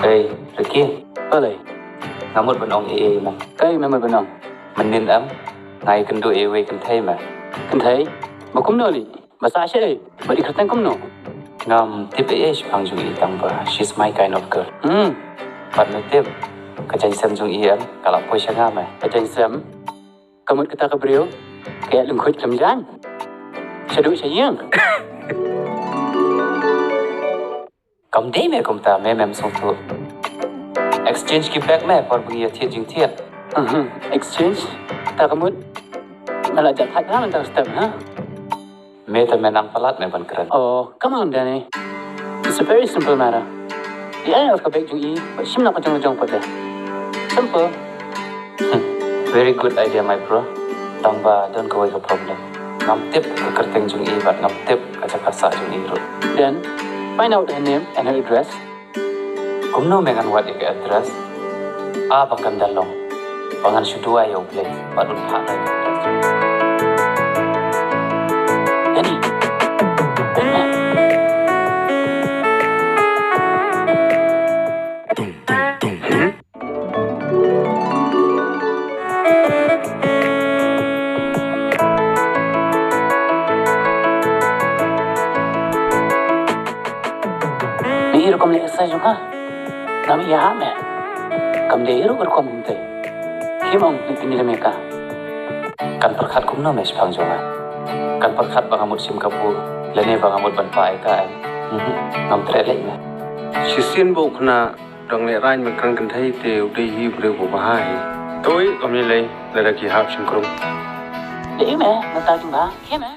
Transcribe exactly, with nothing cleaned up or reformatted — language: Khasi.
Ei, Ricky. Balei? Nga mut ban ong ei ei ma. Kaei me mut ban ong? Mynnin em, nga ïakynduh ïa iwei kynthei ma. Kynthei? Ba kumno lei? Ba sah shaei? Ba dei kyrteng kumno? Ngam tip ei ei shaphang jong i tang ba she's my kind of girl. Hmm. Pat me tip, ka jaiñsem jong i em, ka la poi sha nga ma. Ka jaiñsem? Ka mut kata ka briew ka ïaid lyngkhuit khlem jaiñ. Shaduh sha ïing. Kam dei me kumta, me mem sngewthuh. Exchange ki bag me por ba ngi ïathied jingthied. Mhm. Exchange? Ta ka mut me la jah thait ha mynta ka step, ha? Me te me nang palat me ban kren. Oh, come on, Danny. It's a very simple matter. Ïa, ïa ka bag jong i, bad shim noh ka jong ka jong pat de. Simple. Hmm. Very good idea, my bro. Tang ba don kawei ka problem. Ngam tip ka kyrteng jong i bad ngam tip ka jaka sah jong i ruh. Then, find out her name and her address. Kumno me ngan wad ïa ka address? A ba kan da long ba ngan shu duwai ïa U Blei bad un phah da ka address. Danny. Ni rukom le exercise jong ka. Ngam ïa me. Kam dei ruh rukom kumte. Kim ong ni pini le me ka. Kan pyrkhat kumno me shaphang jong nga? Kan pyrkhat ba nga mut shim kabu lane ba nga mut ban pah ïa ka, eh? Mhm. Ngam treh leh me. Shisien ba u khynnah dang lehraiñ ban kren kynthei te u dei hi u briew ba bha hi. Toi kam ïalei lada ki hap shynkrung. Dei me, nata ki bha. Khie me.